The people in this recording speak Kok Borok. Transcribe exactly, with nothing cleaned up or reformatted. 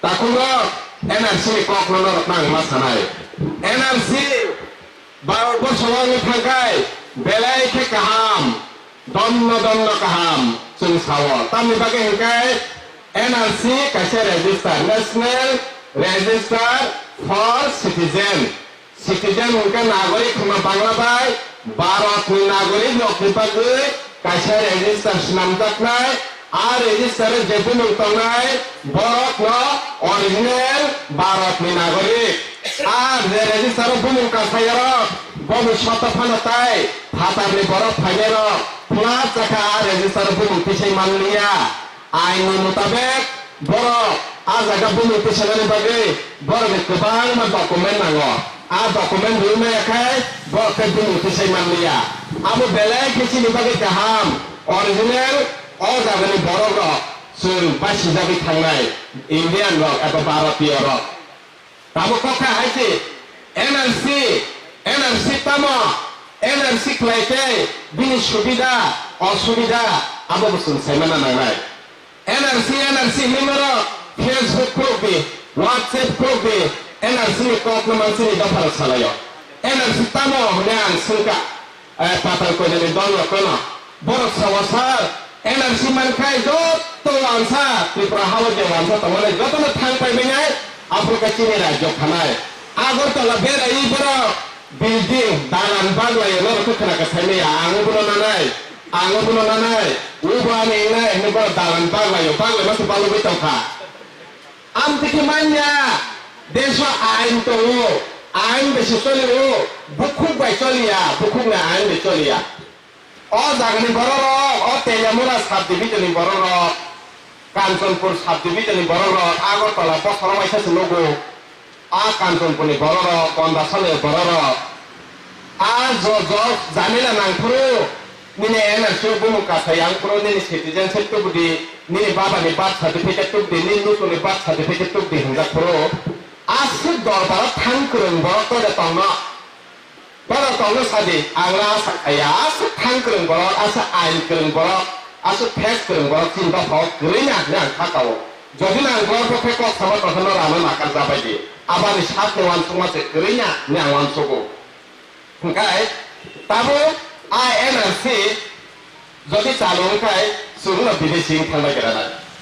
Takhungrok, N R C ni kokno norok nang ma sanai. N R C Bharat borsho wngwi thangkhai belai khe kaham, donno donno kaham chwng sao. Tamni bagwi hwnkhe N R C kaisa register, National Register for Citizen. Citizen hwnkhe nagorik hwnma Bangla bai Bharatni nagorik rokni bagwi kaisa register swnamjaknai. A register o je bumung tongnai borok no original Bharatni nagorik. A je register o bumung kasayarok boni soto phano tai phatarni borok phainairok flat jakha a register o bumung tisai manliya. Ain ni mutabek borok a jaga bumung tisanani bagwi borokni kwbangma document nango. A document rwmaya khai borok khe bumung tisai manliya. Abo belai khe chini bagwi kaham, original o jagani borok rok chwng basijagwi thangnai Indian rok eba Bharatiyo rok. Tabuk kok kha hai se N R C, N R C tamo, N R C khlai tei bini subida, osubida abo bo chwng saimana nangnai. N R C, N R C hinwi norok Facebook khuluk di, WhatsApp khuluk di, N R C ni kok no mansini dopha rok salaio. N R C tamo hwnwi ang swngkha. Eh, patal koinani dol rok no. Borok sao sir, N R C mankhai jotto wansa, Tripura hao je wansa tongmani jotono thang paibainai, aphuru khe chini rajyo khanai. Agartala berai borok building, dalan baglaio, norok khe khna khe saimaya, ang obono nanai, ang obono nanai, obo ani wngnai, hinwi borok dalan baglaio, baglai masa balugwi tongkha. Amtwi khe manya, deso ain tongo, ain besi cholio, bukhuk bai choliya, bukhukni ain bai choliya. O jagani bororok, o Teliamura subdivision ni bororok, Kanchanpur subdivision ni bororok, Agartala bosoro waisa se nugo. A Kanchanpur ni bororok, Gondasani bororok, a jo jo jamila nangphuru, nini N R C o bumung kasai yang phuru, nini citizenship tubudi, nini baba ni birth certificate tubudi, nini nusu ni birth certificate tubudi hinjak phuru, aswk dorbar o thang kwrwng borok toide tongno. Borok tongno sadi, ang la asa khaya, aswk thang kwrwng borok, aswk ain kwrwng borok, aswk phes kwrwng borok chini dophao kwrwina hwnwi ang kha kao. Jodi no ang borok khe kok sama tongkha no rana nakar jabai di. Abani sakni uansukma se kwrwina hwnwi ang uansugo. Hwnkhe tabuk a N R C jodi chalu wngkhai chwngno bidesi wng thangbai granai.